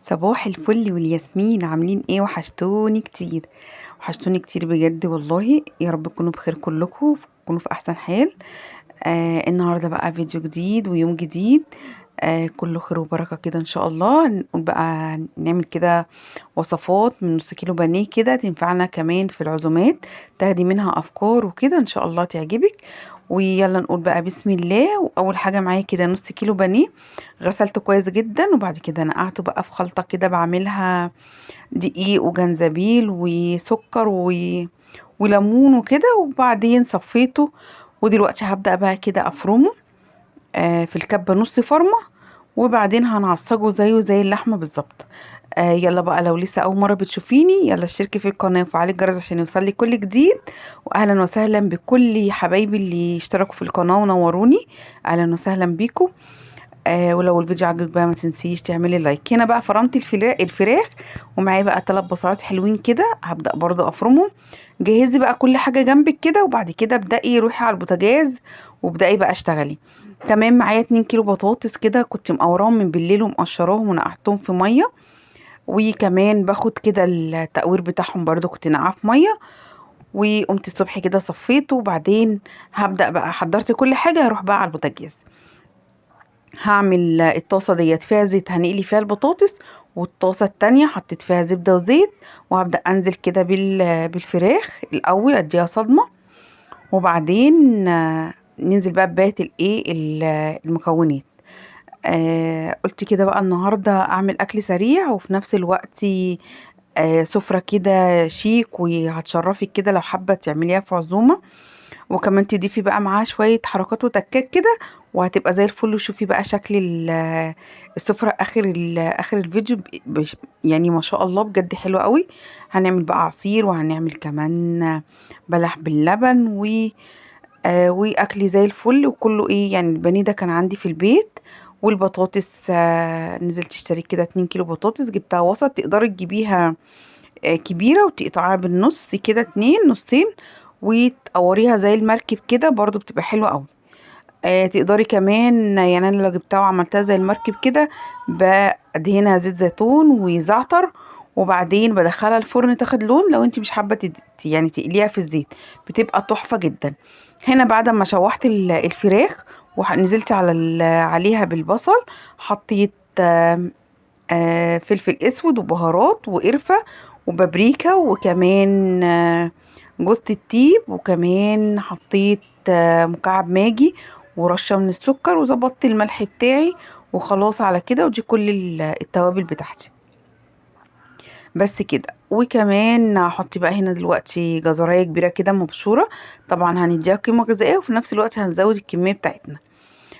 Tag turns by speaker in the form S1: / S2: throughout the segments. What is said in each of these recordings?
S1: صباح الفل والياسمين. عاملين ايه؟ وحشتوني كتير، وحشتوني كتير بجد والله. يا رب تكونوا بخير كلكم، تكونوا في احسن حال. النهارده بقى فيديو جديد ويوم جديد، كله خير وبركة كده ان شاء الله. نقول بقى نعمل كده وصفات من نص كيلو بانيه كده تنفعنا كمان في العزومات، تاخدي منها افكار وكده ان شاء الله تعجبك. ويلا نقول بقى بسم الله. واول حاجة معايا كده نص كيلو بانيه غسلته كويس جدا، وبعد كده نقعته بقى في خلطه كده بعملها دقيق وجنزبيل وسكر وليمون وكده، وبعدين صفيته. ودلوقتي هبدأ بقى كده افرمه في الكبه نص فرمه، وبعدين هنعصجه زيه زي اللحمة بالظبط. يلا بقى، لو لسه اول مرة بتشوفيني يلا اشتركي في القناة وفعلي الجرس عشان يوصلك كل جديد. واهلا وسهلا بكل حبايبي اللي اشتركوا في القناة ونوروني، اهلا وسهلا بيكم. ولو الفيديو عجبك بقى ما تنسيش تعملي like. هنا بقى فرمت الفراخ، ومعايا بقى 3 بصلات حلوين كده هبدأ برضو افرمهم. جهزي بقى كل حاجة جنبك كده، وبعد كده ابدأي روحي على البوتاجاز وابدأي بقى اشتغلي. كمان معايا 2 كيلو بطاطس كده كنت مقوراهم من بالليل ومقشراهم ونقعتهم في مية، وكمان باخد كده التقوير بتاعهم برضو كنت نقعاه في مية، وقمت الصبح كده صفيته. وبعدين هبدأ بقى، حضرت كل حاجة، هروح بقى على البوتاجاز. هعمل الطاسه ديت فيها زيت هنقلي فيها البطاطس، والطاسه التانية حطيت فيها زبدة وزيت، وهبدأ انزل كده بالفراخ الاول اديها صدمة، وبعدين ننزل بقى بباقي المكونات. قلت كده بقى النهارده اعمل اكل سريع وفي نفس الوقت سفره كده شيك وهتشرفك كده لو حابة تعمليها في عزومة، وكمان تضيفي بقى معاها شوية حركات وتكات كده وهتبقى زي الفل. وشوفي بقى شكل السفرة اخر الفيديو يعني ما شاء الله بجد حلو قوي. هنعمل بقى عصير، وهنعمل كمان بلح باللبن واكل زي الفل وكله ايه يعني. البانيه ده كان عندي في البيت، والبطاطس نزلت اشتريت كده 2 كيلو بطاطس، جبتها وسط، تقدري تجيبيها كبيرة وتقطعيها بالنص كده 2 نصين وتقوريها زي المركب كده، برضو بتبقى حلوة قوي. تقدري كمان يعني انا لو جبتها وعملتها زي المركب كده بدهنها زيت زيتون وزعتر، وبعدين بدخلها الفرن تاخد لون. لو انت مش حابة يعني تقليها في الزيت بتبقى تحفة جدا. هنا بعد ما شوحت الفراخ ونزلت عليها بالبصل، حطيت فلفل اسود وبهارات وقرفه وبابريكا، وكمان جوزة الطيب، وكمان حطيت مكعب ماجي ورشه من السكر، وظبطت الملح بتاعي وخلاص على كده. ودي كل التوابل بتاعتي بس كده. وكمان هحط بقى هنا دلوقتي جزرايه كبيرة كده مبشوره، طبعا هنديها قيمة غذائية وفي نفس الوقت هنزود الكمية بتاعتنا.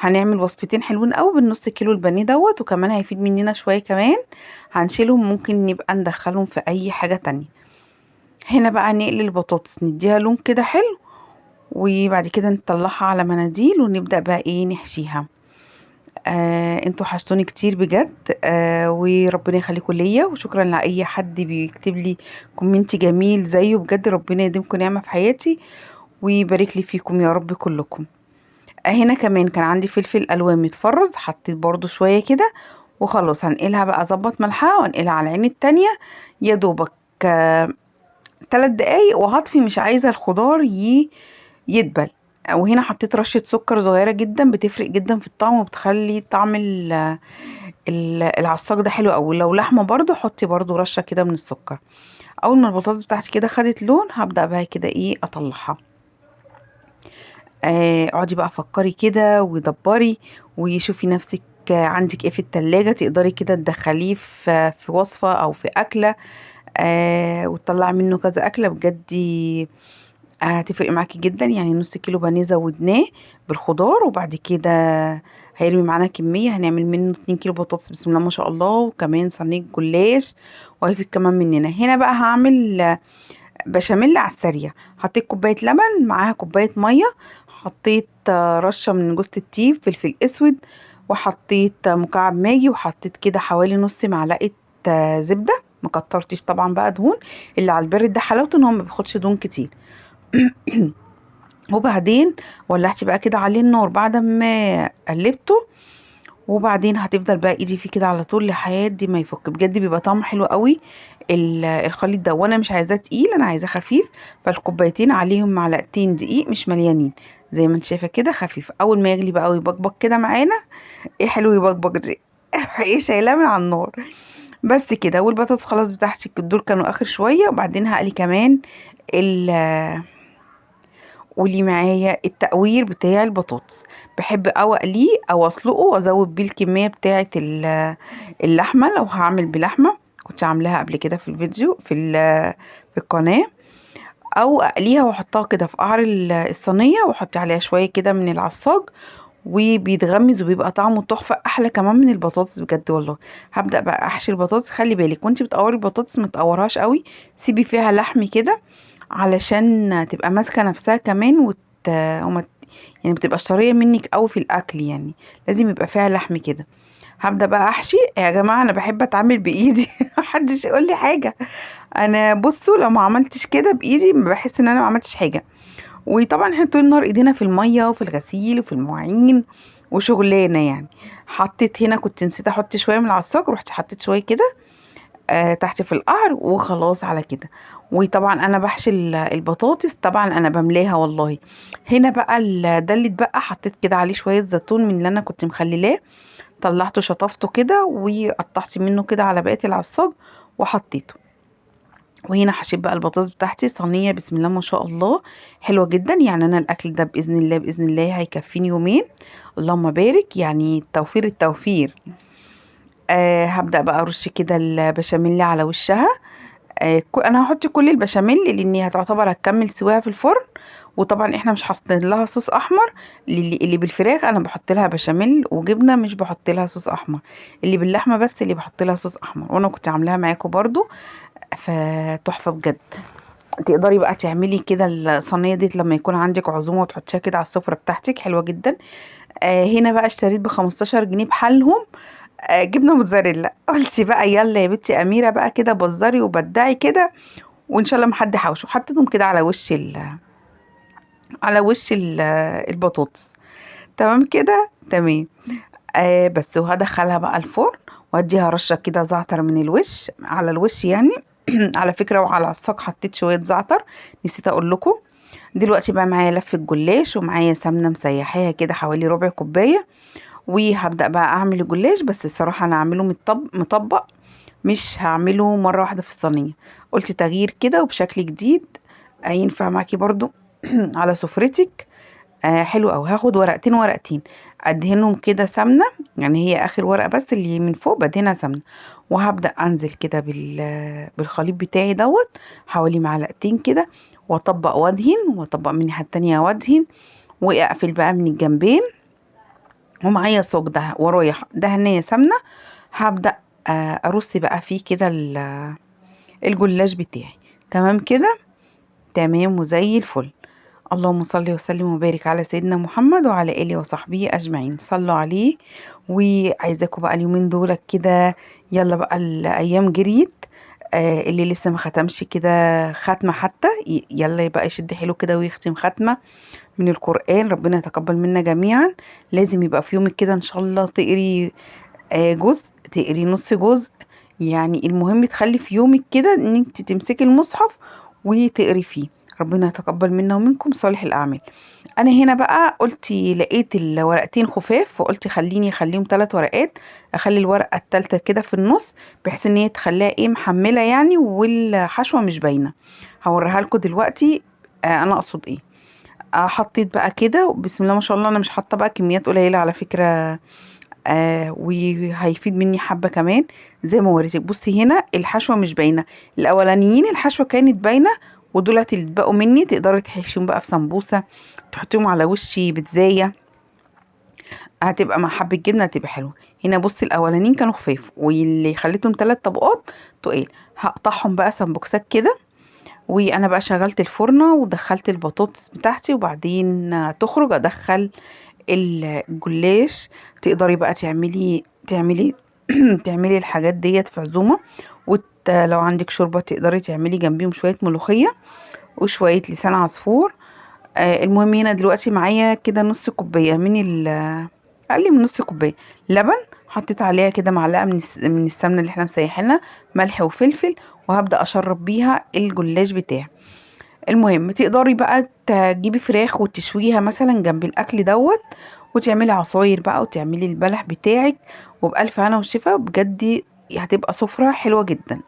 S1: هنعمل وصفتين حلوين قوي بالنص كيلو البانيه دوت، وكمان هيفيد مننا شوية كمان هنشيلهم، ممكن نبقى ندخلهم في اي حاجة تانية. هنا بقى نقلي البطاطس نديها لون كده حلو، وبعد كده نطلعها على مناديل ونبدأ بقى ايه نحشيها. انتوا حشتوني كتير بجد، وربنا يخليكم ليا، وشكرا لاي حد بيكتب لي comment جميل زيه، بجد ربنا يديمكم نعمة في حياتي ويبارك لي فيكم يا رب كلكم. هنا كمان كان عندي فلفل الوان متفرز، حطيت برضو شوية كده وخلاص. هنقلها بقى، اظبط ملحها وانقلها على العين التانية يا دوبك 3 دقايق وهطفي، مش عايزة الخضار يدبل. وهنا حطيت رشة سكر صغيرة جدا، بتفرق جدا في الطعم وبتخلي طعم العصاج ده حلو قوي. لو لحمة برضو حطي برضو رشة كده من السكر. اول ما البطاطس بتاعتي كده خدت لون هبدأ بقى كده ايه اطلعها. اقعدي بقى فكري كده ودبري وشوفي نفسك عندك ايه في التلاجة تقدري كده تدخليه في وصفة او في اكلة، وتطلعي منه كذا اكلة بجد هتفرق معاكي جدا. يعني نص كيلو بانيه زودناه بالخضار، وبعد كده هيرمي معانا كمية هنعمل منه 2 كيلو بطاطس بسم الله ما شاء الله، وكمان صينية جلاش وهيفيد كمان مننا. هنا بقى هعمل بشاميل على السريع. حطيت كوباية لبن معاها كوباية مية، حطيت رشه من جوزة الطيب، فلفل اسود، وحطيت مكعب ماجي، وحطيت كده حوالي نص معلقه زبدة، ما كترتش طبعا بقى دهون، اللي على البارد ده حلاوته ان هو ما بياخدش دهون كتير. وبعدين ولعتي بقى كده عليه النار بعد ما قلبته، وبعدين هتفضل بقى ايدي فيه كده على طول لحد ما يفك. بجد بيبقى طعمه حلو قوي الخليط ده، وانا مش عايزاه تقيل، انا عايزاه خفيف. فالكوبايتين عليهم معلقتين دقيق مش مليانين زي ما انت شايفه كده، خفيف. اول ما يغلي بقى ويبقبق كده معانا، ايه حلو يبقبق دي ايه شايلاه من على النار بس كده. والبطاطس خلاص بتاعتي دول كانوا اخر شوية. وبعدين هقلي كمان قولي معايا التقوير بتاع البطاطس. بحب او اقلية او اسلقه وازود بيه الكمية بتاعه اللحمة لو هعمل بلحمه، كنت عاملاها قبل كده في الفيديو في القناة، او اقليها واحطها كده في قعر الصينية واحط عليها شوية كده من العصاج، وبيتغمز وبيبقى طعمه تحفة، احلى كمان من البطاطس بجد والله. هبدا بقى احشي البطاطس. خلي بالك وانت بتقوري البطاطس ما تقورهاش قوي، سيبي فيها لحم كده علشان تبقى ماسكه نفسها كمان، وما يعني بتبقى طرية منك قوي في الاكل، يعني لازم يبقى فيها لحم كده. هبدا بقى احشي. يا جماعة انا بحب اتعامل بايدي محدش يقول لي حاجة. انا بصوا لو ما عملتش كده بايدي بحس ان انا ما عملتش حاجة. وطبعا احنا طول النهار ايدينا في المية وفي الغسيل وفي المواعين وشغلانه يعني. حطيت هنا، كنت نسيت احط شوية من العصاج، رحت حطيت شوية كده تحت في القعر، وخلاص على كده. وطبعا انا بحشي البطاطس، طبعا انا بملاها والله. هنا بقى ده اللي اتبقى حطيت كده عليه شوية زيتون من اللي انا كنت مخللاه، طلعته شطفته كده وقطعت منه كده على بقية العصاج وحطيته. وهنا حشيت بقى البطاطس بتاعتي صينية بسم الله ما شاء الله حلوة جدا. يعني انا الاكل ده باذن الله باذن الله هيكفيني يومين، اللهم بارك، يعني التوفير التوفير. هبدا بقى ارش كده البشاميل على وشها. انا هحط كل البشاميل لان هتعتبر هتكمل سواها في الفرن، وطبعا احنا مش حاطين لها صوص احمر. اللي بالفراخ انا بحط لها بشاميل وجبنه، مش بحط لها صوص احمر. اللي باللحمه بس اللي بحط لها صوص احمر، وانا كنت عاملاها معاكم برضو، فتحفه بجد. تقدري بقى تعملي كده الصينية ديت لما يكون عندك عزومة وتحطيها كده على السفرة بتاعتك، حلوة جدا. هنا بقى اشتريت ب15 جنيه بحالهم جبنه موتزاريلا. قلت بقى يلا يا بنتي اميره بقى كده بزري وبدعي كده، وان شاء الله ما حد حوشه. حطيتهم كده على وش البطاطس. تمام كده تمام. بس وهدخلها بقى الفرن واديها رشه كده زعتر من الوش، على الوش يعني على فكرة. وعلى العصاق حطيت شوية زعتر نسيت اقول لكم. دلوقتي بقى معايا لفه جلاش ومعايا سمنه مسيحاها كده حوالي ربع كوباية، وهبدا بقى اعمل الجلاش. بس الصراحة انا هعمله مطبق، مش هعمله مرة واحدة في الصينية. قلت تغيير كده وبشكل جديد ينفع معاكي برضو على سفرتك. حلو قوي. هاخد ورقتين ورقتين ادهنهم كده سمنه، يعني هي اخر ورقة بس اللي من فوق بدهنها سمنه، وهبدا انزل كده بالخليط بتاعي دوت حوالي معلقتين كده، واطبق وادهن، واطبق من الناحية التانية وادهن، واقفل بقى من الجنبين. ومعايا صاج ده ورايا دهنية سمنه، هبدا ارص بقى فيه كده الجلاش بتاعي. تمام كده تمام وزي الفل. اللهم صل وسلم وبارك على سيدنا محمد وعلى اله وصحبه اجمعين، صلوا عليه. وعايزاكم بقى اليومين دول كده، يلا بقى الايام جريت، اللي لسه ما ختمش كده ختمه حتى يلا يبقى يشد حيله كده ويختم ختمه من القرآن، ربنا يتقبل منا جميعا. لازم يبقى في يومك كده ان شاء الله تقري جزء، تقري نص جزء، يعني المهم تخلي في يومك كده ان انت تمسكي المصحف وتقري فيه. ربنا يتقبل منا ومنكم صالح الاعمال. انا هنا بقى قلت لقيت الورقتين خفاف، فقلت خليني اخليهم 3 ورقات، اخلي الورقة الثالثة كده في النص بحيث ان هي تخليها ايه محمله يعني، والحشوه مش باينة. هوريها لكم دلوقتي. انا اقصد ايه. حطيت بقى كده بسم الله ما شاء الله. انا مش حاطه بقى كميات قليله على فكرة، وهيفيد مني حبه كمان زي ما وريتك. بصي هنا الحشوه مش باينة، الاولانيين الحشوه كانت باينة، ودولت اللي اتبقوا مني تقدري تحشيهم بقى في سمبوسة، تحطيهم على وشي بيتزايه، هتبقى مع حبه جبنه هتبقى حلوة. هنا بصي الاولانيين كانوا خفاف، واللي خليتهم 3 طبقات تقال. هقطعهم بقى سمبوكسات كده. وانا بقى شغلت الفرنه ودخلت البطاطس بتاعتي، وبعدين تخرج ادخل الجلاش. تقدري بقى تعملي تعملي تعملي الحاجات ديت في عزومة، ولو عندك شوربة تقدري تعملي جنبيهم شوية ملوخية وشوية لسان عصفور. المهم هنا دلوقتي معايا كده نص كوباية من اقل من نص كوباية لبن. حطيت عليها كده معلقه من السمنة اللي احنا مسيحينها، ملح وفلفل، وهبدا اشرب بيها الجلاش بتاعي. المهم تقدري بقى تجيبي فراخ وتشويها مثلا جنب الاكل دوت، وتعملي عصاير بقى، وتعملي البلح بتاعك، وبألف هنا وشفا. بجد هتبقى سفرة حلوة جدا.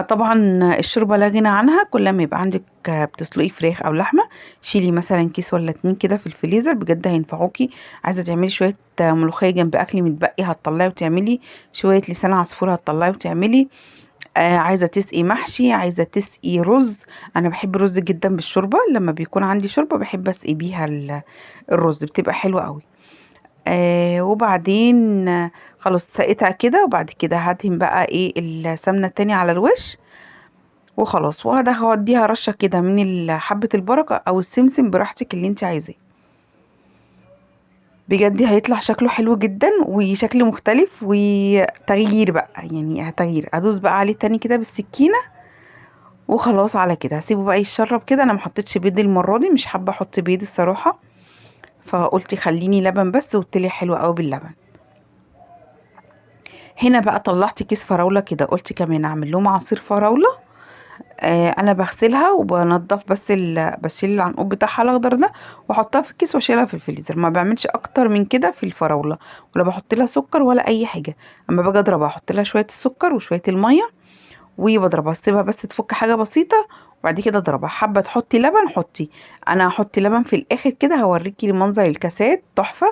S1: طبعا الشوربة لا غنى عنها. كل ما يبقى عندك بتسلقي فراخ او لحمة، شيلي مثلا كيس ولا 2 كده في الفريزر، بجد هينفعوكي. عايزة تعملي شوية ملوخية جنب اكل متبقي هتطلعي وتعملي، شوية لسان عصفور هتطلعي وتعملي، عايزة تسقي محشي، عايزة تسقي رز. انا بحب الرز جدا بالشوربة، لما بيكون عندي شوربة بحب اسقي بيها الرز، بتبقى حلوة قوي. وبعدين خلاص سقيتها كده، وبعد كده هدهن بقى ايه السمنة التانية على الوش وخلاص. وهديها رشة كده من حبة البركة او السمسم، براحتك اللي انت عايزاه. بجد هيطلع شكله حلو جدا وشكل مختلف وتغيير بقى، يعني تغيير. ادوس بقى عليه تاني كده بالسكينة وخلاص. على كده هسيبه بقى يتشرب كده. انا ما حطيتش بيض المرة دي، مش حابة احط بيض الصراحة، فقلت خليني لبن بس، وطلع حلو قوي باللبن. هنا بقى طلعت كيس فراوله كده، قلت كمان اعمل لهم عصير فراوله. انا بغسلها وبنضف بس بشيل العنقود بتاعها الاخضر ده، واحطها في الكيس واشيلها في الفريزر. ما بعملش اكتر من كده في الفراوله، ولا بحط لها سكر ولا اي حاجة. اما باجي اضربها احط لها شوية السكر وشوية المية وبضربها، اسيبها بس تفك حاجة بسيطة وبعد كده اضربها. حابة تحطي لبن حطي، انا هحط لبن في الاخر كده، هوريكي منظر الكاسات تحفة.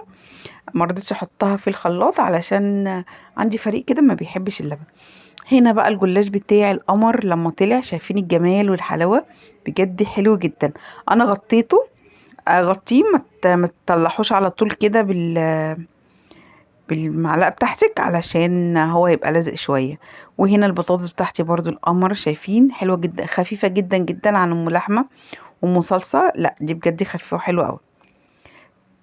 S1: ما رضيتش احطها في الخلاط علشان عندي فريق كده ما بيحبش اللبن. هنا بقى الجلاش بتاع القمر لما طلع، شايفين الجمال والحلاوه، بجد حلو جدا. انا غطيته، غطيه، ما تطلعوش على طول كده بالمعلقه بتاعتك علشان هو يبقى لازق شوية. وهنا البطاطس بتاعتي برضو القمر، شايفين حلوة جدا، خفيفة جدا جدا عن ام لحمه وام صلصه، لا دي بجد خفيفة وحلوه قوي.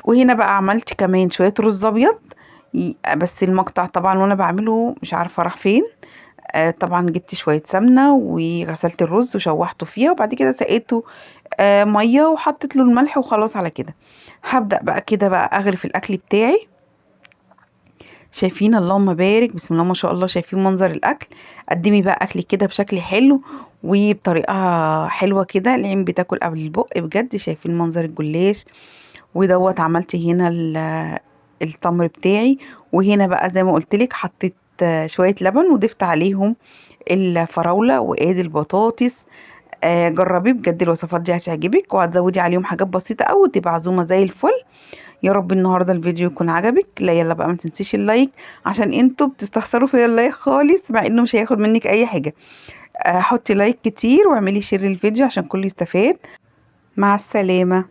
S1: وهنا بقى عملت كمان شوية رز ابيض، بس المقطع طبعا وانا بعمله مش عارفه راح فين. طبعا جبت شوية سمنه وغسلت الرز وشوحته فيها، وبعد كده سقيته مية وحطيت له الملح وخلاص على كده. هبدا بقى كده بقى اغرف الاكل بتاعي. شايفين اللهم بارك، بسم الله ما شاء الله، شايفين منظر الاكل. قدمي بقى اكلك كده بشكل حلو وبطريقة حلوة كده، العين بتاكل قبل البق بجد. شايفين منظر الجلاش ودوت. عملت هنا التمر بتاعي. وهنا بقى زي ما قلتلك حطيت شوية لبن وضفت عليهم الفراوله وادي البطاطس. جربي بجد الوصفات دي هتعجبك، وهتزودي عليهم حاجات بسيطة قوي وتبقى عزومة زي الفل. يا رب النهارده الفيديو يكون عجبك. لا يلا بقى ما تنسيش ال like، عشان انتوا بتستخسروا فيا ال like خالص، مع انه مش هياخد منك اي حاجة. حطي like كتير واعملي share للفيديو عشان كله يستفاد. مع السلامة.